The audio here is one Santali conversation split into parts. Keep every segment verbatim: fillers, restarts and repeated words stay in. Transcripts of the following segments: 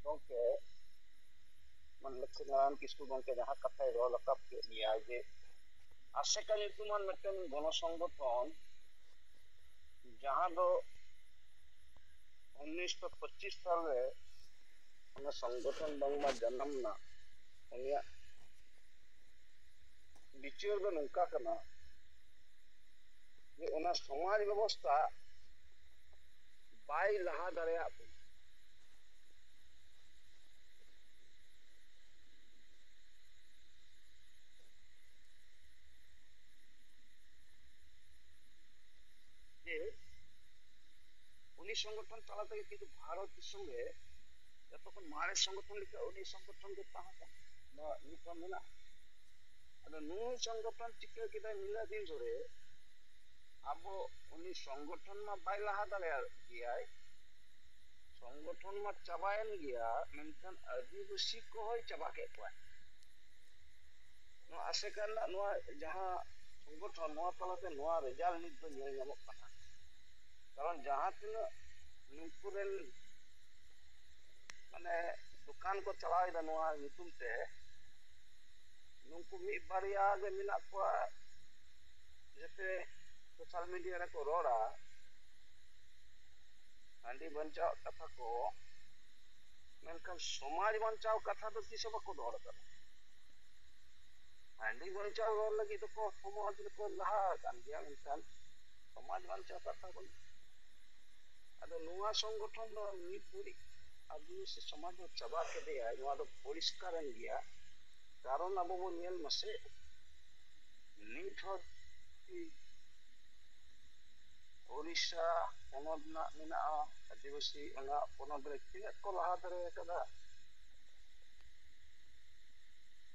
ᱜᱚᱢᱠᱮ, ᱢᱟᱱ ᱞᱚᱠᱥᱢᱤ ᱱᱟᱨᱟᱭᱚᱱ ᱠᱤᱥᱠᱩ ᱜᱚᱢᱠᱮ ᱡᱟᱦᱟᱸ ᱠᱟᱛᱷᱟᱭ ᱨᱚᱲ ᱨᱟᱠᱟᱵ ᱠᱮᱫ ᱜᱮᱭᱟ, ᱡᱮ ᱟᱥᱮᱠᱟ ᱧᱩᱛᱩᱢᱟᱱ ᱢᱤᱫᱴᱮᱱ ᱜᱚᱱᱚ ᱥᱚᱝᱜᱚᱴᱷᱚᱱ, ᱡᱟᱦᱟᱸ ᱫᱚ ᱩᱱᱤᱥᱥᱚ ᱯᱚᱸᱪᱤᱥ ᱥᱟᱞ ᱨᱮ ᱚᱱᱟ ᱥᱚᱝᱜᱚᱴᱷᱚᱱ ᱵᱟᱝᱢᱟ ᱡᱟᱱᱟᱢ ᱮᱱᱟ, ᱩᱱᱤᱭᱟᱜ ᱵᱤᱪᱟᱹᱨ ᱫᱚ ᱱᱚᱝᱠᱟ ᱠᱟᱱᱟ ᱡᱮ ᱚᱱᱟ ᱥᱚᱢᱟᱡᱽ ᱵᱮᱵᱚᱥᱛᱷᱟ ᱵᱟᱭ ᱞᱟᱦᱟ ᱫᱟᱲᱮᱭᱟᱜ ᱵᱚᱱᱟ᱾ ᱡᱮ ᱩᱱᱤ ᱥᱚᱝᱜᱚᱴᱷᱚᱱ ᱛᱟᱞᱟ ᱛᱮᱜᱮ ᱠᱤᱱᱛᱩ ᱵᱷᱟᱨᱚᱛ ᱫᱤᱥᱚᱢ ᱨᱮ ᱡᱚᱛᱚ ᱠᱷᱚᱱ ᱢᱟᱨᱮ ᱥᱚᱝᱜᱚᱴᱷᱚᱱ ᱞᱮᱠᱟ ᱩᱱᱤ ᱥᱚᱝᱜᱚᱴᱷᱚᱱ ᱜᱮ ᱛᱟᱦᱮᱸ ᱠᱟᱱᱟ, ᱱᱚᱣᱟ ᱱᱤᱛ ᱦᱚᱸ ᱢᱮᱱᱟᱜᱼᱟ᱾ ᱟᱫᱚ ᱱᱩᱭ ᱥᱚᱝᱜᱚᱴᱷᱚᱱ ᱪᱤᱠᱟᱹ ᱠᱮᱫᱟᱭ ᱱᱤᱱᱟᱹᱜ ᱫᱤᱱ ᱫᱷᱚᱨᱮ? ᱟᱵᱚ ᱩᱱᱤ ᱥᱚᱝᱜᱚᱴᱷᱚᱱ ᱢᱟ ᱵᱟᱭ ᱞᱟᱦᱟ ᱫᱟᱲᱮᱭᱟᱜ ᱜᱮᱭᱟᱭ, ᱥᱚᱝᱜᱚᱴᱷᱚᱱ ᱢᱟ ᱪᱟᱵᱟᱭᱮᱱ ᱜᱮᱭᱟ, ᱢᱮᱱᱠᱷᱟᱱ ᱟᱹᱫᱤᱵᱟᱹᱥᱤ ᱠᱚᱦᱚᱸᱭ ᱪᱟᱵᱟ ᱠᱮᱫ ᱠᱚᱣᱟ᱾ ᱱᱚᱣᱟ ᱟᱥᱮᱠᱟ ᱨᱮᱱᱟᱜ ᱱᱚᱣᱟ ᱡᱟᱦᱟᱸ ᱥᱚᱝᱜᱚᱴᱷᱚᱱ, ᱱᱚᱣᱟ ᱛᱟᱞᱟᱛᱮ ᱱᱚᱣᱟ ᱨᱮᱡᱟᱞᱴ ᱱᱤᱛ ᱫᱚ ᱧᱮᱞ ᱧᱟᱢᱚᱜ ᱠᱟᱱᱟ᱾ ᱠᱟᱨᱚᱱ ᱡᱟᱦᱟᱸ ᱛᱤᱱᱟᱹᱜ ᱱᱩᱠᱩ ᱨᱮᱱ ᱢᱟᱱᱮ ᱫᱚᱠᱟᱱ ᱠᱚ ᱪᱟᱞᱟᱣ ᱮᱫᱟ ᱱᱚᱣᱟ ᱧᱩᱛᱩᱢ ᱛᱮ, ᱱᱩᱠᱩ ᱢᱤᱫ ᱵᱟᱨᱭᱟ ᱜᱮ ᱢᱮᱱᱟᱜ ᱠᱚᱣᱟ, ᱡᱟᱛᱮ ᱥᱳᱥᱟᱞ ᱢᱤᱰᱤᱭᱟ ᱨᱮᱠᱚ ᱨᱚᱲᱟ ᱦᱟᱺᱰᱤ ᱵᱟᱧᱪᱟᱣ ᱠᱟᱛᱷᱟ ᱠᱚ, ᱢᱮᱱᱠᱷᱟᱱ ᱥᱚᱢᱟᱡᱽ ᱵᱟᱧᱪᱟᱣ ᱠᱟᱛᱷᱟ ᱫᱚ ᱛᱤᱥ ᱦᱚᱸ ᱵᱟᱠᱚ ᱨᱚᱲ ᱠᱟᱫᱟ᱾ ᱦᱟᱺᱰᱤ ᱵᱟᱧᱪᱟᱣ ᱨᱚᱲ ᱞᱟᱹᱜᱤᱫ ᱫᱚᱠᱚ ᱥᱚᱢᱟᱡᱽ ᱨᱮᱠᱚ ᱞᱟᱦᱟ ᱟᱠᱟᱱ ᱜᱮᱭᱟ, ᱢᱮᱱᱠᱷᱟᱱ ᱥᱚᱢᱟᱡᱽ ᱵᱟᱧᱪᱟᱣ ᱠᱟᱛᱷᱟ ᱵᱟᱹᱱᱩᱜ᱾ ᱟᱫᱚ ᱱᱚᱣᱟ ᱥᱚᱝᱜᱚᱴᱷᱚᱱ ᱫᱚ ᱱᱤᱛ ᱫᱷᱟᱹᱨᱤᱡ ᱟᱹᱫᱤᱵᱟᱹᱥᱤ ᱥᱚᱢᱟᱡᱽ ᱫᱚ ᱪᱟᱵᱟ ᱠᱮᱫᱮᱭᱟ, ᱱᱚᱣᱟ ᱫᱚ ᱯᱚᱨᱤᱥᱠᱟᱨ ᱮᱱ ᱜᱮᱭᱟ᱾ ᱠᱟᱨᱚᱱ ᱟᱵᱚ ᱵᱚᱱ ᱧᱮᱞ ᱢᱟᱥᱮ, ᱱᱤᱛ ᱦᱚᱸ ᱡᱩᱫᱤ ᱳᱰᱤᱥᱟ ᱯᱚᱱᱚᱛ ᱨᱮᱱᱟᱜ ᱢᱮᱱᱟᱜᱼᱟ, ᱟᱹᱫᱤᱵᱟᱹᱥᱤ ᱚᱱᱟ ᱯᱚᱱᱚᱛ ᱨᱮ ᱛᱤᱱᱟᱹᱜ ᱠᱚ ᱞᱟᱦᱟ ᱫᱟᱲᱮ ᱟᱠᱟᱫᱟ?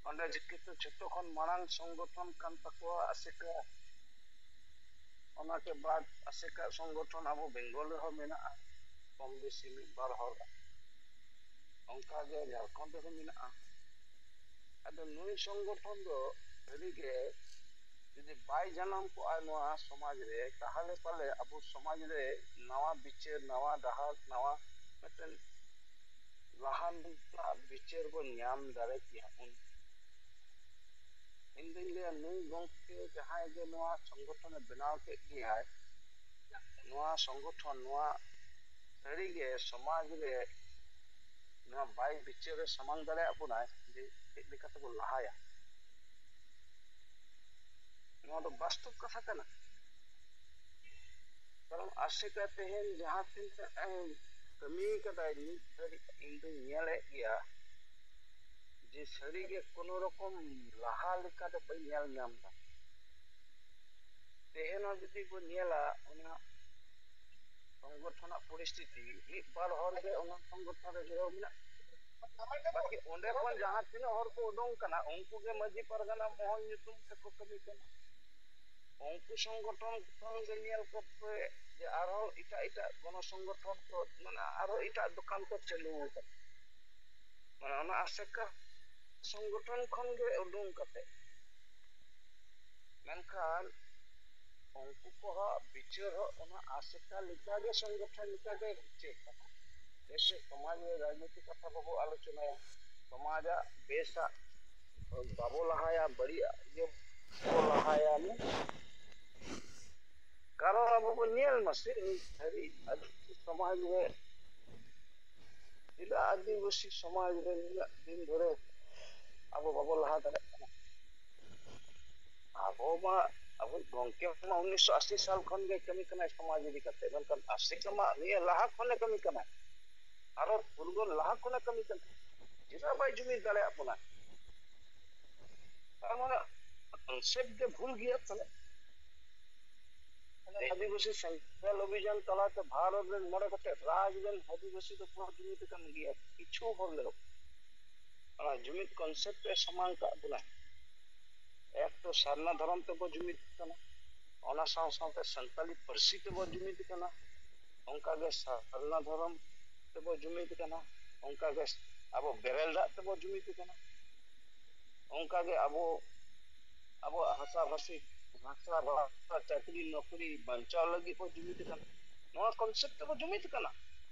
ᱚᱸᱰᱮ ᱡᱚᱛᱚ ᱡᱷᱚᱛᱚ ᱠᱷᱚᱱ ᱢᱟᱲᱟᱝ ᱥᱚᱝᱜᱚᱴᱷᱚᱱ ᱠᱟᱱ ᱛᱟᱠᱚᱣᱟ ᱟᱥᱮᱠᱟ᱾ ᱚᱱᱟ ᱠᱮ ᱵᱟᱫ ᱟᱥᱮᱠᱟ ᱥᱚᱝᱜᱚᱴᱷᱚᱱ ᱟᱵᱚ ᱵᱮᱝᱜᱚᱞ ᱨᱮᱦᱚᱸ ᱢᱮᱱᱟᱜᱼᱟ, ᱠᱚᱢ ᱵᱮᱥᱤ ᱢᱤᱫ ᱵᱟᱨ ᱦᱚᱲ᱾ ᱚᱱᱠᱟᱜᱮ ᱡᱷᱟᱲᱠᱷᱚᱸᱰ ᱨᱮᱦᱚᱸ ᱢᱮᱱᱟᱜᱼᱟ᱾ ᱟᱫᱚ ᱱᱩᱭ ᱥᱚᱝᱜᱚᱴᱷᱚᱱ ᱫᱚ ᱥᱟᱹᱨᱤᱜᱮ ᱡᱩᱫᱤ ᱵᱟᱭ ᱡᱟᱱᱟᱢ ᱠᱚᱜᱼᱟ ᱱᱚᱣᱟ ᱥᱚᱢᱟᱡᱽ ᱨᱮ, ᱛᱟᱦᱚᱞᱮ ᱯᱟᱞᱮ ᱟᱵᱚ ᱥᱚᱢᱟᱡᱽ ᱨᱮ ᱱᱟᱣᱟ ᱵᱤᱪᱟᱹᱨ, ᱱᱟᱣᱟ ᱰᱟᱦᱟᱨ, ᱱᱟᱣᱟ ᱢᱤᱫᱴᱮᱱ ᱞᱟᱦᱟ ᱨᱮᱱᱟᱜ ᱵᱤᱪᱟᱹᱨ ᱵᱚᱱ ᱧᱟᱢ ᱫᱟᱲᱮ ᱠᱮᱭᱟ᱾ ᱩᱱ ᱤᱧ ᱫᱩᱧ ᱞᱟᱹᱭᱟ, ᱱᱩᱭ ᱜᱚᱢᱠᱮ ᱡᱟᱦᱟᱸᱭ ᱜᱮ ᱱᱚᱣᱟ ᱥᱚᱝᱜᱚᱴᱷᱚᱱᱮ ᱵᱮᱱᱟᱣ ᱠᱮᱫ ᱜᱮᱭᱟᱭ, ᱱᱚᱣᱟ ᱥᱚᱝᱜᱚᱴᱷᱚᱱ, ᱱᱚᱣᱟ ᱥᱟᱹᱨᱤᱜᱮ ᱥᱚᱢᱟᱡᱽ ᱨᱮ ᱱᱚᱣᱟ ᱵᱟᱭ ᱵᱤᱪᱟᱹᱨ ᱨᱮ ᱥᱟᱢᱟᱝ ᱫᱟᱲᱮᱭᱟᱜ ᱵᱚᱱᱟᱭ ᱡᱮ ᱪᱮᱫ ᱞᱮᱠᱟ ᱛᱮᱵᱚᱱ ᱞᱟᱦᱟᱭᱟ᱾ ᱱᱚᱣᱟ ᱫᱚ ᱵᱟᱥᱛᱚᱵ ᱠᱟᱛᱷᱟ ᱠᱟᱱᱟ᱾ ᱠᱟᱨᱚᱱ ᱟᱥᱮᱠᱟ ᱛᱮᱦᱮᱧ ᱡᱟᱦᱟᱸ ᱛᱤᱱᱟᱹᱜ ᱮ ᱠᱟᱹᱢᱤ ᱠᱟᱫᱟᱭ, ᱱᱤᱛ ᱫᱷᱟᱹᱵᱤᱡ ᱤᱧ ᱫᱩᱧ ᱧᱮᱞᱮᱫ ᱜᱮᱭᱟ ᱡᱮ ᱥᱟᱹᱨᱤᱜᱮ ᱠᱳᱱᱳ ᱨᱚᱠᱚᱢ ᱞᱟᱦᱟ ᱞᱮᱠᱟ ᱫᱚ ᱵᱟᱹᱧ ᱧᱮᱞ ᱧᱟᱢ ᱮᱫᱟ᱾ ᱛᱮᱦᱮᱧ ᱦᱚᱸ ᱡᱩᱫᱤ ᱵᱚᱱ ᱧᱮᱞᱟ, ᱚᱱᱟ ᱥᱚᱝᱜᱚᱴᱷᱚᱱᱟᱜ ᱯᱚᱨᱤᱥᱛᱷᱤᱛᱤ, ᱢᱤᱫ ᱵᱟᱨ ᱦᱚᱲ ᱜᱮ ᱚᱱᱟ ᱥᱚᱝᱜᱚᱴᱷᱚᱱ ᱨᱮ ᱡᱩᱲᱟᱹᱣ ᱢᱮᱱᱟᱜ ᱠᱚᱣᱟ᱾ ᱵᱟᱠᱤ ᱚᱸᱰᱮ ᱠᱷᱚᱱ ᱡᱟᱦᱟᱸ ᱛᱤᱱᱟᱹᱜ ᱦᱚᱲ ᱠᱚ ᱩᱰᱩᱝ ᱠᱟᱱᱟ, ᱩᱱᱠᱩ ᱜᱮ ᱢᱟᱹᱡᱷᱤ ᱯᱟᱨᱜᱟᱱᱟ ᱢᱚᱦᱚᱞ ᱧᱩᱛᱩᱢ ᱛᱮᱠᱚ ᱠᱟᱹᱢᱤ ᱠᱟᱱᱟ᱾ ᱩᱱᱠᱩ ᱥᱚᱝᱜᱚᱴᱷᱚᱱ ᱠᱷᱚᱱ ᱜᱮ ᱧᱮᱞ ᱠᱚᱯᱮ ᱡᱮ ᱟᱨᱦᱚᱸ ᱮᱴᱟᱜ ᱮᱴᱟᱜ ᱜᱚᱱᱚ ᱥᱚᱝᱜᱚᱴᱷᱚᱱ ᱠᱚ, ᱢᱟᱱᱮ ᱟᱨᱦᱚᱸ ᱮᱴᱟᱜ ᱫᱚᱠᱟᱱ ᱠᱚ ᱪᱟᱹᱞᱩ ᱟᱠᱟᱫᱟ᱾ ᱢᱟᱱᱮ ᱚᱱᱟ ᱟᱥᱮᱠᱟ ᱥᱚᱝᱜᱚᱴᱷᱚᱱ ᱠᱷᱚᱱ ᱜᱮ ᱩᱰᱩᱝ ᱠᱟᱛᱮ, ᱢᱮᱱᱠᱷᱟᱱ ᱩᱱᱠᱩ ᱠᱚᱦᱚᱸ ᱵᱤᱪᱟᱹᱨ ᱦᱚᱸ ᱚᱱᱟ ᱟᱥᱮᱠᱟ ᱞᱮᱠᱟᱜᱮ ᱥᱚᱝᱜᱚᱴᱷᱚᱱ ᱞᱮᱠᱟᱜᱮ ᱵᱤᱪᱟᱹᱨ ᱠᱟᱱᱟ᱾ ᱡᱮᱭᱥᱮ ᱥᱚᱢᱟᱡᱽ ᱨᱮ ᱨᱟᱡᱽᱱᱤᱛᱤ ᱠᱟᱛᱷᱟ ᱵᱟᱵᱚ ᱟᱞᱳᱪᱚᱱᱟᱭᱟ, ᱥᱚᱢᱟᱡᱟᱜ ᱵᱮᱥᱟᱜ ᱵᱟᱵᱚ ᱞᱟᱦᱟᱭᱟ, ᱵᱟᱹᱲᱤᱡᱟᱜ ᱤᱭᱟᱹ ᱵᱚ ᱞᱟᱦᱟᱭᱟ᱾ ᱠᱟᱨᱚᱱ ᱟᱵᱚ ᱵᱚ ᱧᱮᱞ ᱢᱟᱥᱮ, ᱱᱤᱛ ᱫᱷᱟᱹᱵᱤᱡ ᱟᱹᱫᱤᱵᱟᱹᱥᱤ ᱥᱚᱢᱟᱡᱽ ᱨᱮ ᱪᱮᱫᱟᱜ ᱟᱹᱫᱤᱵᱟᱹᱥᱤ ᱥᱚᱢᱟᱡᱽ ᱨᱮ ᱱᱩᱱᱟᱹᱜ ᱫᱤᱱ ᱫᱷᱚᱨᱮ ᱟᱵᱚ ᱵᱟᱵᱚ ᱞᱟᱦᱟ ᱫᱟᱲᱮᱭᱟᱜ ᱠᱟᱱᱟ? ᱟᱵᱚ ᱢᱟ, ᱟᱵᱚ ᱜᱚᱢᱠᱮ ᱢᱟ ᱩᱱᱤᱥᱥᱚ ᱟᱥᱤ ᱥᱟᱞ ᱠᱷᱚᱱ ᱜᱮ ᱠᱟᱹᱢᱤ ᱠᱟᱱᱟᱭ ᱥᱚᱢᱟᱡᱽ ᱤᱫᱤ ᱠᱟᱛᱮ, ᱢᱮᱱᱠᱷᱟᱱ ᱟᱥᱮᱠᱟ ᱢᱟ ᱱᱤᱭᱟᱹ ᱞᱟᱦᱟ ᱠᱷᱚᱱᱮ ᱠᱟᱹᱢᱤ ᱠᱟᱱᱟᱭ, ᱟᱨᱚ ᱯᱷᱩᱨᱜᱟᱹᱞ ᱞᱟᱦᱟ ᱠᱷᱚᱱᱮ ᱠᱟᱹᱢᱤ ᱠᱟᱱᱟ᱾ ᱪᱮᱫᱟᱜ ᱵᱟᱭ ᱡᱩᱢᱤᱫ ᱫᱟᱲᱮᱭᱟᱜ ᱵᱚᱱᱟ? ᱛᱟᱨ ᱢᱟᱱᱮ ᱠᱚᱱᱥᱮᱯᱴ ᱜᱮ ᱵᱷᱩᱞ ᱜᱮᱭᱟ᱾ ᱛᱟᱦᱞᱮ ᱟᱹᱫᱤᱵᱟᱹᱥᱤ ᱥᱮᱸᱜᱮᱞ ᱚᱵᱷᱤᱡᱟᱱ ᱛᱟᱞᱟᱛᱮ ᱵᱷᱟᱨᱚᱛ ᱨᱮᱱ ᱢᱚᱬᱮ ᱜᱚᱴᱮᱡ ᱨᱟᱡᱽ ᱨᱮᱱ ᱟᱹᱫᱤᱵᱟᱹᱥᱤ ᱫᱚᱠᱚ ᱡᱩᱢᱤᱫ ᱟᱠᱟᱱ ᱜᱮᱭᱟ ᱠᱤᱪᱷᱩ ᱦᱚᱲ ᱞᱮᱠᱟ᱾ ᱚᱱᱟ ᱡᱩᱢᱤᱫ ᱠᱚᱱᱥᱮᱯᱴ ᱮ ᱥᱟᱢᱟᱝ ᱠᱟᱜ ᱵᱚᱱᱟ᱾ ᱮᱠ ᱛᱚ ᱥᱟᱨᱱᱟ ᱫᱷᱚᱨᱚᱢ ᱛᱮᱵᱚ ᱡᱩᱢᱤᱫ ᱠᱟᱱᱟ, ᱚᱱᱟ ᱥᱟᱶ ᱥᱟᱶᱛᱮ ᱥᱟᱱᱛᱟᱞᱤ ᱯᱟᱹᱨᱥᱤ ᱛᱮᱵᱚ ᱡᱩᱢᱤᱫ ᱠᱟᱱᱟ, ᱚᱱᱠᱟᱜᱮ ᱥᱟᱨᱱᱟ ᱫᱷᱚᱨᱚᱢ ᱛᱮᱵᱚ ᱡᱩᱢᱤᱫ ᱠᱟᱱᱟ, ᱚᱱᱠᱟᱜᱮ ᱟᱵᱚ ᱵᱮᱨᱮᱞ ᱫᱟᱜ ᱛᱮᱵᱚ ᱡᱩᱢᱤᱫ ᱠᱟᱱᱟ, ᱚᱱᱠᱟᱜᱮ ᱟᱵᱚ, ᱟᱵᱚᱣᱟᱜ ᱦᱟᱥᱟ ᱵᱷᱟᱥᱤ, ᱦᱟᱥᱟ ᱵᱷᱟᱥᱟ, ᱪᱟᱹᱠᱨᱤ ᱱᱚᱠᱨᱤ ᱵᱟᱧᱪᱟᱣ ᱞᱟᱹᱜᱤᱫ ᱵᱚ ᱡᱩᱢᱤᱫ ᱠᱟᱱᱟ᱾ ᱱᱚᱣᱟ ᱠᱚᱱᱥᱮᱯᱴ ᱛᱮᱵᱚ ᱡᱩᱢᱤᱫ ᱠᱟᱱᱟ᱾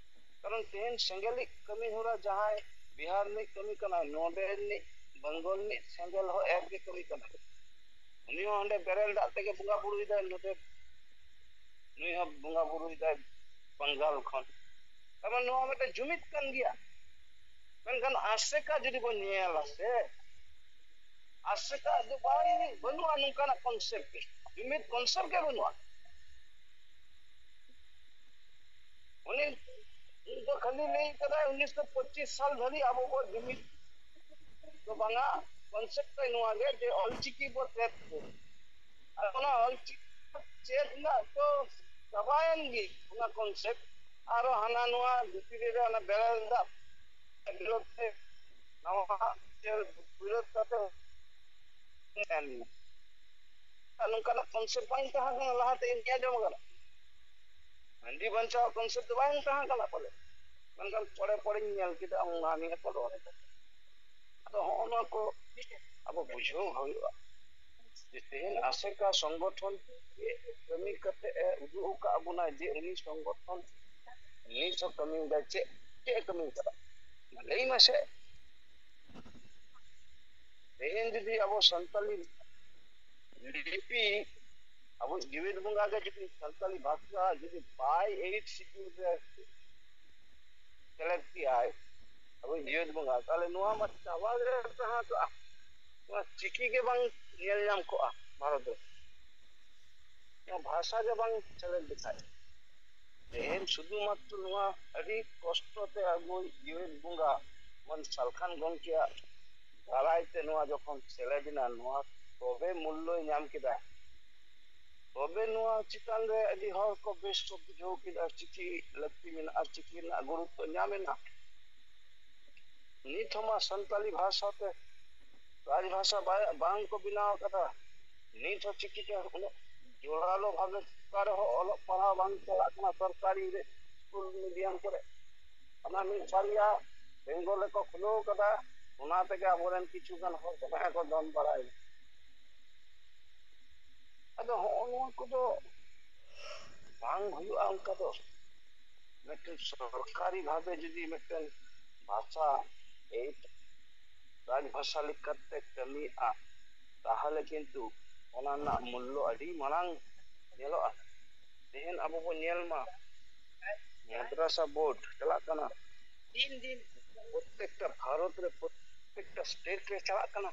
ᱠᱟᱨᱚᱱ ᱛᱮᱦᱮᱧ ᱥᱮᱸᱜᱮᱞᱤᱡ ᱠᱟᱹᱢᱤ ᱦᱚᱨᱟ ᱡᱟᱦᱟᱸᱭ ᱵᱤᱦᱟᱨ ᱨᱤᱱᱤᱡ ᱠᱟᱹᱢᱤ ᱠᱟᱱᱟᱭ, ᱱᱚᱰᱮ ᱨᱤᱱᱤᱡ ᱵᱮᱝᱜᱚᱞ ᱨᱤᱱᱤᱡ ᱥᱮᱸᱜᱮᱞ ᱦᱚᱸ ᱮᱠ ᱜᱮ ᱠᱟᱹᱢᱤ ᱠᱟᱱᱟᱭ᱾ ᱩᱱᱤ ᱦᱚᱸ ᱚᱸᱰᱮ ᱵᱮᱨᱮᱞ ᱫᱟᱜ ᱛᱮᱜᱮ ᱵᱚᱸᱜᱟ ᱵᱩᱨᱩᱭᱮᱫᱟᱭ, ᱱᱚᱰᱮ ᱱᱩᱭ ᱦᱚᱸ ᱵᱚᱸᱜᱟ ᱵᱩᱨᱩᱭᱮᱫᱟᱭ ᱵᱟᱝᱜᱟᱞ ᱠᱷᱚᱱ᱾ ᱛᱟᱨᱢᱟᱱᱮ ᱱᱚᱣᱟ ᱢᱤᱫᱴᱮᱱ ᱡᱩᱢᱤᱫ ᱠᱟᱱ ᱜᱮᱭᱟ᱾ ᱢᱮᱱᱠᱷᱟᱱ ᱟᱥᱮᱠᱟ ᱡᱩᱫᱤ ᱵᱚᱱ ᱧᱮᱞᱟ ᱥᱮ, ᱟᱥᱮᱠᱟ ᱫᱚ ᱵᱟᱭ, ᱵᱟᱹᱱᱩᱜᱼᱟ ᱱᱚᱝᱠᱟᱱᱟᱜ ᱠᱚᱱᱥᱮᱯᱴ ᱜᱮ, ᱡᱩᱢᱤᱫ ᱠᱚᱱᱥᱮᱯᱴ ᱜᱮ ᱵᱟᱹᱱᱩᱜᱼᱟ᱾ ᱩᱱᱤ ᱩᱱᱤ ᱫᱚ ᱠᱷᱟᱹᱞᱤ ᱞᱟᱹᱭ ᱠᱟᱫᱟᱭ ᱩᱱᱤᱥᱥᱚ ᱯᱚᱸᱪᱤᱥ ᱥᱟᱞ ᱫᱷᱟᱹᱵᱤᱡ ᱟᱵᱚ ᱵᱚ ᱡᱩᱢᱤᱫ ᱫᱚ ᱵᱟᱝᱟ, ᱠᱚᱱᱥᱮᱯᱴ ᱛᱟᱭ ᱱᱚᱣᱟ ᱜᱮ ᱡᱮ ᱚᱞᱪᱤᱠᱤ ᱵᱚ ᱪᱮᱫ ᱠᱚ᱾ ᱟᱨ ᱚᱱᱟ ᱚᱞᱪᱤᱠᱤ ᱪᱮᱫ ᱨᱮᱱᱟᱜ ᱫᱚ ᱪᱟᱵᱟᱭᱮᱱ ᱜᱮ ᱚᱱᱟ ᱠᱚᱱᱥᱮᱯᱴ᱾ ᱟᱨᱚ ᱦᱟᱱᱟ ᱱᱚᱣᱟ ᱵᱷᱤᱛᱨᱤ ᱨᱮ ᱚᱱᱟ ᱵᱮᱨᱮᱞ ᱫᱟᱜ ᱵᱤᱨᱳᱫᱷ ᱛᱮ ᱱᱟᱣᱟ ᱪᱮᱫ ᱵᱤᱨᱳᱫᱷ ᱠᱟᱛᱮ ᱛᱟᱦᱮᱱ ᱢᱟ᱾ ᱟᱨ ᱱᱚᱝᱠᱟᱱᱟᱜ ᱠᱚᱱᱥᱮᱯᱴ ᱵᱟᱝ ᱛᱟᱦᱮᱸ ᱠᱟᱱᱟ ᱞᱟᱦᱟᱛᱮ, ᱤᱧ ᱟᱸᱡᱚᱢ ᱠᱟᱱᱟ᱾ ᱦᱟᱺᱰᱤ ᱵᱟᱧᱪᱟᱣ ᱠᱚᱱᱥᱮᱯᱴ ᱫᱚ ᱵᱟᱝ ᱛᱟᱦᱮᱸ ᱠᱟᱱᱟ ᱯᱟᱞᱮ, ᱢᱮᱱᱠᱷᱟᱱ ᱯᱚᱨᱮ ᱯᱚᱨᱮᱧ ᱧᱮᱞ ᱠᱮᱫᱟ ᱚᱱᱟ ᱱᱤᱭᱟᱹ ᱠᱚ ᱨᱚᱲ ᱮᱫᱟ᱾ ᱟᱫᱚ ᱦᱚᱸᱜᱼᱚ ᱱᱚᱣᱟ ᱠᱚ ᱟᱵᱚ ᱵᱩᱡᱷᱟᱹᱣ ᱦᱩᱭᱩᱜᱼᱟ ᱡᱮ ᱛᱮᱦᱮᱧ ᱟᱥᱮᱠᱟ ᱥᱚᱝᱜᱚᱴᱷᱚᱱ ᱪᱮᱫ ᱠᱟᱹᱢᱤ ᱠᱟᱛᱮ ᱮ ᱩᱫᱩᱜ ᱟᱠᱟᱫ ᱵᱚᱱᱟ ᱡᱮ ᱩᱱᱤ ᱥᱚᱝᱜᱚᱴᱷᱚᱱ ᱱᱤᱛ ᱦᱚᱸ ᱠᱟᱹᱢᱤ ᱮᱫᱟᱭ, ᱪᱮᱫ ᱪᱮᱫ ᱮ ᱠᱟᱹᱢᱤ ᱠᱟᱫᱟ ᱞᱟᱹᱭ ᱢᱮᱥᱮ᱾ ᱛᱮᱦᱮᱧ ᱡᱩᱫᱤ ᱟᱵᱚ ᱥᱟᱱᱛᱟᱞᱤ ᱞᱤᱯᱤ, ᱟᱵᱚ ᱡᱤᱣᱮᱫ ᱵᱚᱸᱜᱟ ᱜᱮ ᱡᱩᱫᱤ ᱥᱟᱱᱛᱟᱞᱤ ᱵᱷᱟᱥᱟ ᱡᱩᱫᱤ ᱵᱟᱭ ᱮᱭᱤᱴ ᱥᱤᱰᱩᱞ ᱨᱮ ᱥᱮᱞᱮᱫ ᱠᱮᱭᱟᱭ, ᱟᱵᱚ ᱡᱤᱣᱮᱫ ᱵᱚᱸᱜᱟ, ᱛᱟᱦᱞᱮ ᱱᱚᱣᱟ ᱢᱟ ᱪᱟᱵᱟ ᱜᱮ ᱛᱟᱦᱮᱸ ᱠᱚᱜᱼᱟ᱾ ᱱᱚᱣᱟ ᱪᱤᱠᱤ ᱜᱮ ᱵᱟᱝ ᱧᱮᱞ ᱧᱟᱢ ᱠᱚᱜᱼᱟ ᱵᱷᱟᱨᱚᱛ ᱨᱮ᱾ ᱱᱚᱣᱟ ᱵᱷᱟᱥᱟ ᱜᱮ ᱵᱟᱝ ᱥᱮᱞᱮᱫ ᱞᱮᱠᱷᱟᱡ᱾ ᱛᱮᱦᱮᱧ ᱥᱩᱫᱷᱩ ᱢᱟᱛᱨᱚ ᱱᱚᱣᱟ ᱟᱹᱰᱤ ᱠᱚᱥᱴᱚ ᱛᱮ ᱟᱵᱚᱭᱤᱡ ᱡᱤᱣᱮᱫ ᱵᱚᱸᱜᱟ ᱢᱟᱱ ᱥᱟᱞᱠᱷᱟᱱ ᱜᱚᱢᱠᱮᱭᱟᱜ ᱫᱟᱨᱟᱭ ᱛᱮ ᱱᱚᱣᱟ ᱡᱚᱠᱷᱚᱱ ᱥᱮᱞᱮᱫ ᱮᱱᱟ, ᱱᱚᱣᱟ ᱛᱚᱵᱮ ᱢᱩᱞᱞᱚᱭ ᱧᱟᱢ ᱠᱮᱫᱟ᱾ ᱛᱚᱵᱮ ᱱᱚᱣᱟ ᱪᱮᱛᱟᱱ ᱨᱮ ᱟᱹᱰᱤ ᱦᱚᱲ ᱠᱚ ᱵᱮᱥ ᱠᱚ ᱵᱩᱡᱷᱟᱹᱣ ᱠᱮᱫᱟ, ᱪᱤᱠᱤ ᱞᱟᱹᱠᱛᱤ ᱢᱮᱱᱟᱜᱼᱟ, ᱪᱤᱠᱤ ᱨᱮᱱᱟᱜ ᱜᱩᱨᱩᱛᱛᱚ ᱧᱟᱢ ᱮᱱᱟ᱾ ᱱᱤᱛ ᱦᱚᱸ ᱢᱟ ᱥᱟᱱᱛᱟᱞᱤ ᱵᱷᱟᱥᱟ ᱛᱮ ᱨᱟᱡᱽ ᱵᱷᱟᱥᱟ ᱵᱟᱭ-, ᱵᱟᱝ ᱠᱚ ᱵᱮᱱᱟᱣ ᱠᱟᱫᱟ᱾ ᱱᱤᱛ ᱦᱚᱸ ᱪᱤᱠᱤ ᱛᱮ ᱩᱱᱟᱹᱜ ᱡᱳᱨᱟᱞᱳ ᱵᱷᱟᱵᱮ ᱚᱠᱟ ᱨᱮᱦᱚᱸ ᱚᱞᱚᱜ ᱯᱟᱲᱦᱟᱣ ᱵᱟᱝ ᱪᱟᱞᱟᱜ ᱠᱟᱱᱟ ᱥᱚᱨᱠᱟᱨᱤ ᱨᱮ, ᱥᱠᱩᱞ ᱢᱤᱰᱤᱭᱟᱢ ᱠᱚᱨᱮ᱾ ᱚᱱᱟ ᱢᱤᱫ ᱵᱟᱨᱭᱟ ᱵᱮᱝᱜᱚᱞ ᱨᱮᱠᱚ ᱠᱷᱩᱞᱟᱹᱣ ᱠᱟᱫᱟ, ᱚᱱᱟ ᱛᱮᱜᱮ ᱟᱵᱚᱨᱮᱱ ᱠᱤᱪᱷᱩ ᱜᱟᱱ ᱦᱚᱲ ᱫᱚᱢᱮ ᱠᱚ ᱫᱚᱱ ᱵᱟᱲᱟᱭᱮᱫᱟ᱾ ᱟᱫᱚ ᱦᱚᱸᱜᱼᱚ ᱱᱚᱣᱟ ᱠᱚᱫᱚ ᱵᱟᱝ ᱦᱩᱭᱩᱜᱼᱟ ᱚᱱᱠᱟ ᱫᱚ᱾ ᱢᱤᱫᱴᱮᱱ ᱥᱚᱨᱠᱟᱨᱤ ᱵᱷᱟᱵᱮ ᱡᱩᱫᱤ ᱢᱤᱫᱴᱮᱱ ᱵᱷᱟᱥᱟ ᱮᱭ ᱨᱟᱡᱽ ᱵᱷᱟᱥᱟ ᱞᱮᱠᱟᱛᱮ ᱠᱟᱹᱢᱤᱜᱼᱟ, ᱛᱟᱦᱚᱞᱮ ᱠᱤᱱᱛᱩ ᱚᱱᱟ ᱨᱮᱱᱟᱜ ᱢᱩᱞᱞᱚ ᱟᱹᱰᱤ ᱢᱟᱨᱟᱝ ᱧᱮᱞᱚᱜᱼᱟ᱾ ᱛᱮᱦᱮᱧ ᱟᱵᱚ ᱵᱚᱱ ᱧᱮᱞ ᱢᱟ, ᱢᱟᱫᱽᱨᱟᱥᱟ ᱵᱳᱨᱰ ᱪᱟᱞᱟᱜ ᱠᱟᱱᱟ ᱫᱤᱱ ᱫᱤᱱ, ᱯᱨᱚᱛᱮᱠᱴᱟ ᱵᱷᱟᱨᱚᱛ ᱨᱮ ᱯᱨᱚᱛᱮᱠᱴᱟ ᱥᱴᱮᱴ ᱨᱮ ᱪᱟᱞᱟᱜ ᱠᱟᱱᱟ᱾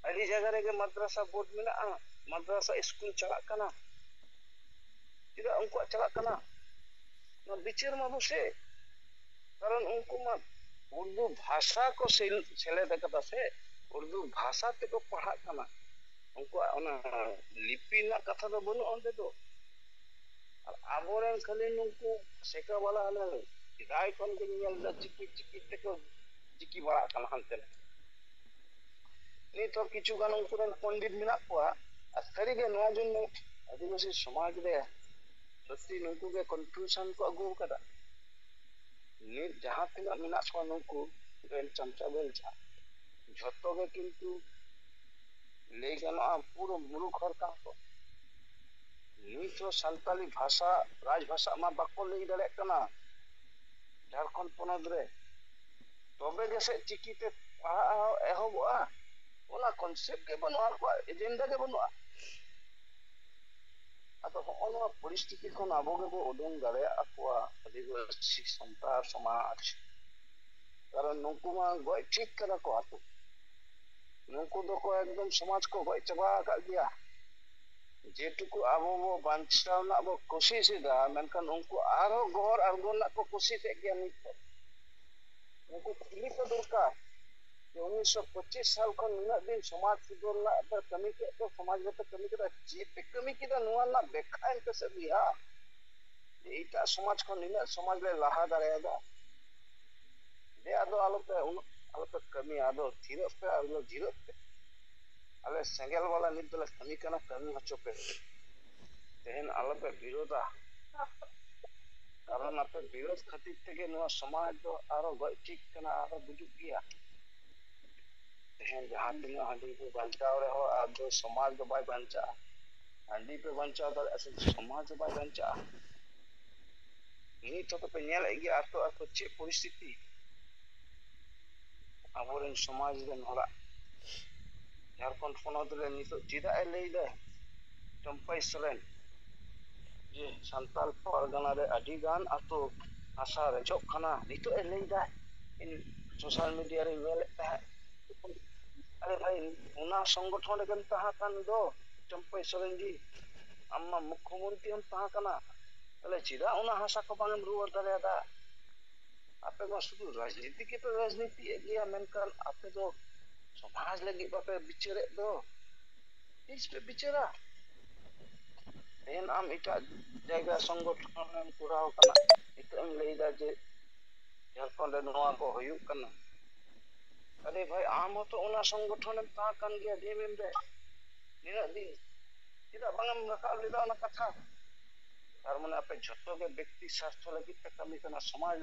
ᱟᱹᱰᱤ ᱡᱟᱭᱜᱟ ᱨᱮᱜᱮ ᱢᱟᱫᱽᱨᱟᱥᱟ ᱵᱳᱨᱰ ᱢᱮᱱᱟᱜᱼᱟ, ᱢᱟᱫᱽᱨᱟᱥᱟ ᱥᱠᱩᱞ ᱪᱟᱞᱟᱜ ᱠᱟᱱᱟ᱾ ᱪᱮᱫᱟᱜ ᱩᱱᱠᱩᱣᱟᱜ ᱪᱟᱞᱟᱜ ᱠᱟᱱᱟ? ᱱᱚᱣᱟ ᱵᱤᱪᱟᱹᱨ ᱢᱟ ᱵᱚᱥᱮ, ᱠᱟᱨᱚᱱ ᱩᱱᱠᱩ ᱢᱟ ᱩᱨᱫᱩ ᱵᱷᱟᱥᱟ ᱠᱚ ᱥᱮᱞ-, ᱥᱮᱞᱮᱫ ᱟᱠᱟᱫᱟ ᱥᱮ, ᱩᱨᱫᱩ ᱵᱷᱟᱥᱟ ᱛᱮᱠᱚ ᱯᱟᱲᱦᱟᱜ ᱠᱟᱱᱟ᱾ ᱩᱱᱠᱩᱣᱟᱜ ᱚᱱᱟ ᱞᱤᱯᱤ ᱨᱮᱱᱟᱜ ᱠᱟᱛᱷᱟ ᱫᱚ ᱵᱟᱹᱱᱩᱜᱼᱟ ᱚᱸᱰᱮ ᱫᱚ᱾ ᱟᱨ ᱟᱵᱚᱨᱮᱱ ᱠᱷᱟᱹᱞᱤ ᱱᱩᱠᱩ ᱥᱮᱠᱟ ᱵᱟᱞᱟ ᱦᱟᱱᱮ ᱥᱮᱫᱟᱭ ᱠᱷᱚᱱ ᱜᱮᱧ ᱧᱮᱞ ᱮᱫᱟ, ᱪᱤᱠᱤ ᱪᱤᱠᱤ ᱛᱮᱠᱚ ᱪᱤᱠᱤ ᱵᱟᱲᱟᱜ ᱠᱟᱱᱟ ᱦᱟᱱᱛᱮ ᱱᱟᱛᱮ᱾ ᱱᱤᱛ ᱦᱚᱸ ᱠᱤᱪᱷᱩ ᱜᱟᱱ ᱩᱱᱠᱩ ᱨᱮᱱ ᱯᱚᱱᱰᱤᱛ ᱢᱮᱱᱟᱜ ᱠᱚᱣᱟ, ᱟᱨ ᱥᱟᱹᱨᱤᱜᱮ ᱱᱚᱣᱟ ᱡᱚᱱᱱᱚ ᱟᱹᱫᱤᱵᱟᱹᱥᱤ ᱥᱚᱢᱟᱡᱽ ᱨᱮ ᱥᱚᱛᱛᱤ ᱱᱩᱠᱩ ᱜᱮ ᱠᱚᱱᱴᱨᱤᱵᱤᱭᱩᱥᱚᱱ ᱠᱚ ᱟᱹᱜᱩ ᱟᱠᱟᱫᱟ᱾ ᱱᱤᱛ ᱡᱟᱦᱟᱸ ᱛᱤᱱᱟᱹᱜ ᱢᱮᱱᱟᱜ ᱠᱚᱣᱟ ᱱᱩᱠᱩ ᱵᱮᱞ ᱪᱟᱢᱪᱟ ᱵᱮᱞ ᱡᱷᱟᱲ, ᱡᱷᱚᱛᱚ ᱜᱮ ᱠᱤᱱᱛᱩ ᱞᱟᱹᱭ ᱜᱟᱱᱚᱜᱼᱟ ᱯᱩᱨᱟᱹ ᱢᱩᱨᱩᱠᱷ ᱦᱚᱲ ᱠᱟᱱᱟ ᱠᱚ᱾ ᱱᱤᱛ ᱦᱚᱸ ᱥᱟᱱᱛᱟᱞᱤ ᱵᱷᱟᱥᱟ ᱨᱟᱡᱽ ᱵᱷᱟᱥᱟ ᱢᱟ ᱵᱟᱠᱚ ᱞᱟᱹᱭ ᱫᱟᱲᱮᱭᱟᱜ ᱠᱟᱱᱟ ᱡᱷᱟᱲᱠᱷᱚᱸᱰ ᱯᱚᱱᱚᱛ ᱨᱮ᱾ ᱛᱚᱵᱮ ᱜᱮᱥᱮ ᱪᱤᱠᱤᱛᱮ ᱯᱟᱲᱦᱟᱜ ᱦᱚᱸ ᱮᱦᱚᱵᱚᱜᱼᱟ, ᱚᱱᱟ ᱠᱚᱱᱥᱮᱯᱴ ᱜᱮ ᱵᱟᱹᱱᱩᱜᱼᱟ, ᱟᱠᱚᱣᱟᱜ ᱮᱡᱮᱱᱰᱟ ᱜᱮ ᱵᱟᱹᱱᱩᱜᱼᱟ᱾ ᱟᱫᱚ ᱦᱚᱸᱜᱼᱚ ᱱᱚᱣᱟ ᱯᱚᱨᱤᱥᱛᱷᱤᱛᱤ ᱠᱷᱚᱱ ᱟᱵᱚ ᱜᱮᱵᱚ ᱩᱰᱩᱝ ᱫᱟᱲᱮᱭᱟᱜ ᱠᱚᱣᱟ ᱟᱹᱫᱤᱵᱟᱹᱥᱤ ᱥᱟᱱᱛᱟᱲ ᱥᱚᱢᱟᱡᱽ, ᱠᱟᱨᱚᱱ ᱱᱩᱠᱩ ᱢᱟ ᱜᱚᱡ ᱴᱷᱤᱠ ᱠᱟᱫᱟ ᱠᱚ ᱟᱛᱳ᱾ ᱱᱩᱠᱩ ᱫᱚᱠᱚ ᱮᱠᱫᱚᱢ ᱥᱚᱢᱟᱡᱽ ᱠᱚ ᱜᱚᱡ ᱪᱟᱵᱟ ᱟᱠᱟᱫ ᱜᱮᱭᱟ᱾ ᱡᱮᱴᱩᱠᱩ ᱟᱵᱚ ᱵᱚ ᱵᱟᱧᱪᱟᱣ ᱨᱮᱱᱟᱜ ᱵᱚ ᱠᱳᱥᱤᱥ ᱮᱫᱟ, ᱢᱮᱱᱠᱷᱟᱱ ᱩᱱᱠᱩ ᱟᱨᱦᱚᱸ ᱜᱚᱦᱚᱲ ᱟᱬᱜᱚ ᱨᱮᱱᱟᱜ ᱠᱚ ᱠᱳᱥᱤᱥᱮᱫ ᱜᱮᱭᱟ᱾ ᱱᱤᱛ ᱦᱚᱸ ᱩᱱᱠᱩ ᱠᱩᱞᱤ ᱠᱚ ᱫᱚᱨᱠᱟᱨ ᱡᱮ ᱩᱱᱤᱥᱥᱚ ᱯᱚᱸᱪᱤᱥ ᱥᱟᱞ ᱠᱷᱚᱱ ᱱᱩᱱᱟᱹᱜ ᱫᱤᱱ ᱥᱚᱢᱟᱡᱽ ᱥᱩᱫᱷᱟᱹᱨ ᱨᱮᱱᱟᱜ ᱯᱮ ᱠᱟᱹᱢᱤ ᱠᱮᱫ ᱫᱚ, ᱥᱚᱢᱟᱡᱽ ᱨᱮᱯᱮ ᱠᱟᱹᱢᱤ ᱠᱮᱫᱟ, ᱪᱮᱫ ᱯᱮ ᱠᱟᱹᱢᱤ ᱠᱮᱫᱟ, ᱱᱚᱣᱟ ᱨᱮᱱᱟᱜ ᱵᱮᱠᱠᱷᱟ ᱮᱢ ᱯᱮᱥᱮ ᱵᱚᱭᱦᱟ᱾ ᱡᱮ ᱮᱴᱟᱜ ᱥᱚᱢᱟᱡᱽ ᱠᱷᱚᱱ ᱱᱤᱱᱟᱹᱜ ᱥᱚᱢᱟᱡᱽ ᱞᱮ ᱞᱟᱦᱟ ᱫᱟᱲᱮᱭᱟᱫᱟ᱾ ᱡᱮ ᱟᱫᱚ ᱟᱞᱚᱯᱮ, ᱩᱱᱟᱹᱜ ᱟᱞᱚᱯᱮ ᱠᱟᱹᱢᱤᱭᱟ, ᱟᱫᱚ ᱛᱷᱤᱨᱚᱜ ᱯᱮ, ᱟᱫᱚ ᱡᱤᱨᱟᱹᱜ ᱯᱮ᱾ ᱟᱞᱮ ᱥᱮᱸᱜᱮᱞ ᱵᱟᱞᱟ ᱱᱤᱛ ᱫᱚᱞᱮ ᱠᱟᱹᱢᱤ ᱠᱟᱱᱟ, ᱠᱟᱹᱢᱤ ᱦᱚᱪᱚ ᱯᱮ᱾ ᱛᱮᱦᱮᱧ ᱟᱞᱚᱯᱮ ᱵᱤᱨᱳᱫᱟ, ᱠᱟᱨᱚᱱ ᱟᱯᱮ ᱵᱤᱨᱳᱫ ᱠᱷᱟᱹᱛᱤᱨ ᱛᱮᱜᱮ ᱱᱚᱣᱟ ᱥᱚᱢᱟᱡᱽ ᱫᱚ ᱟᱨᱚ ᱜᱚᱡ ᱴᱷᱤᱠ ᱠᱟᱱᱟ, ᱟᱨᱚ ᱜᱩᱡᱩᱜ ᱜᱮᱭᱟ᱾ ᱛᱮᱦᱮᱧ ᱡᱟᱦᱟᱸ ᱛᱤᱱᱟᱹᱜ ᱦᱟᱺᱰᱤ ᱯᱮ ᱵᱟᱧᱪᱟᱣ ᱨᱮᱦᱚᱸ, ᱟᱫᱚ ᱥᱚᱢᱟᱡᱽ ᱫᱚ ᱵᱟᱭ ᱵᱟᱧᱪᱟᱜᱼᱟ᱾ ᱦᱟᱺᱰᱤ ᱯᱮ ᱵᱟᱧᱪᱟᱣ ᱫᱟᱲᱮᱭᱟᱜᱼᱟ, ᱥᱮ ᱥᱚᱢᱟᱡᱽ ᱫᱚ ᱵᱟᱭ ᱵᱟᱧᱪᱟᱜᱼᱟ᱾ ᱱᱤᱛ ᱦᱚᱸ ᱯᱮ ᱧᱮᱞᱮᱫ ᱜᱮᱭᱟ ᱟᱛᱳ ᱟᱛᱳ ᱪᱮᱫ ᱯᱚᱨᱤᱥᱛᱷᱤᱛᱤ ᱟᱵᱚᱨᱮᱱ ᱥᱚᱢᱟᱡᱽ ᱨᱮᱱ ᱦᱚᱲᱟᱜ᱾ ᱡᱷᱟᱲᱠᱷᱚᱸᱰ ᱯᱚᱱᱚᱛ ᱨᱮ ᱱᱤᱛᱚᱜ ᱪᱮᱫᱟᱜ ᱮ ᱞᱟᱹᱭ ᱫᱟᱭ ᱪᱟᱹᱢᱯᱟᱹᱭ ᱥᱚᱨᱮᱱ ᱡᱮ ᱥᱟᱱᱛᱟᱲ ᱯᱟᱨᱜᱟᱱᱟ ᱨᱮ ᱟᱹᱰᱤ ᱜᱟᱱ ᱟᱛᱳ ᱦᱟᱥᱟ ᱨᱮᱡᱚᱜ ᱠᱟᱱᱟ? ᱱᱤᱛᱚᱜ ᱮ ᱞᱟᱹᱭ ᱫᱟᱭ, ᱤᱧ ᱥᱳᱥᱟᱞ ᱢᱤᱰᱤᱭᱟ ᱨᱤᱧ ᱧᱮᱞᱮᱫ ᱛᱟᱦᱮᱸᱫ᱾ ᱟᱨᱮ ᱵᱷᱟᱭ, ᱚᱱᱟ ᱥᱚᱝᱜᱚᱴᱷᱚᱱ ᱨᱮᱜᱮᱢ ᱛᱟᱦᱮᱸ ᱠᱟᱱ ᱫᱚ ᱪᱟᱹᱢᱯᱟᱹᱭ ᱥᱚᱨᱮᱱ ᱡᱤ, ᱟᱢ ᱢᱟ ᱢᱩᱠᱠᱷᱚ ᱢᱚᱱᱛᱨᱤᱢ ᱛᱟᱦᱮᱸ ᱠᱟᱱᱟ, ᱛᱟᱦᱞᱮ ᱪᱮᱫᱟᱜ ᱚᱱᱟ ᱦᱟᱥᱟ ᱠᱚ ᱵᱟᱝ ᱮᱢ ᱨᱩᱣᱟᱹᱲ ᱫᱟᱲᱮᱭᱟᱫᱟ? ᱟᱯᱮ ᱢᱟ ᱥᱩᱫᱷᱩ ᱨᱟᱡᱽᱱᱤᱛᱤ ᱜᱮᱯᱮ ᱨᱟᱡᱽᱱᱤᱛᱤᱭᱮᱫ ᱜᱮᱭᱟ, ᱢᱮᱱᱠᱷᱟᱱ ᱟᱯᱮ ᱫᱚ ᱥᱚᱢᱟᱡᱽ ᱞᱟᱹᱜᱤᱫ ᱵᱟᱯᱮ ᱵᱤᱪᱟᱹᱨᱮᱫ ᱫᱚ᱾ ᱛᱤᱥ ᱯᱮ ᱵᱤᱪᱟᱹᱨᱟ? ᱛᱮᱦᱮᱧ ᱟᱢ ᱮᱴᱟᱜ ᱡᱟᱭᱜᱟ ᱥᱚᱝᱜᱚᱴᱷᱚᱱ ᱮᱢ ᱠᱚᱨᱟᱣ ᱠᱟᱱᱟ, ᱱᱤᱛᱚᱜ ᱮᱢ ᱞᱟᱹᱭᱫᱟ ᱡᱮ ᱡᱷᱟᱲᱠᱷᱚᱸᱰ ᱨᱮ ᱱᱚᱣᱟ ᱠᱚ ᱦᱩᱭᱩᱜ ᱠᱟᱱᱟ᱾ ᱟᱨᱮ ᱵᱷᱟᱭ, ᱟᱢ ᱦᱚᱸᱛᱚ ᱚᱱᱟ ᱥᱚᱝᱜᱚᱴᱷᱚᱱ ᱮᱢ ᱛᱟᱦᱮᱸ ᱠᱟᱱ ᱜᱮᱭᱟ ᱰᱤᱮᱢᱮᱢ ᱨᱮ ᱱᱤᱱᱟᱹᱜ ᱫᱤᱱ, ᱪᱮᱫᱟᱜ ᱵᱟᱝ ᱮᱢ ᱨᱟᱠᱟᱵ ᱞᱮᱫᱟ ᱚᱱᱟ ᱠᱟᱛᱷᱟ? ᱛᱟᱨ ᱢᱟᱱᱮ ᱟᱯᱮ ᱡᱷᱚᱛᱚ ᱜᱮ ᱵᱮᱠᱛᱤ ᱥᱟᱨᱛᱷᱚ ᱞᱟᱹᱜᱤᱫ ᱯᱮ ᱠᱟᱹᱢᱤ ᱠᱟᱱᱟ, ᱥᱚᱢᱟᱡᱽ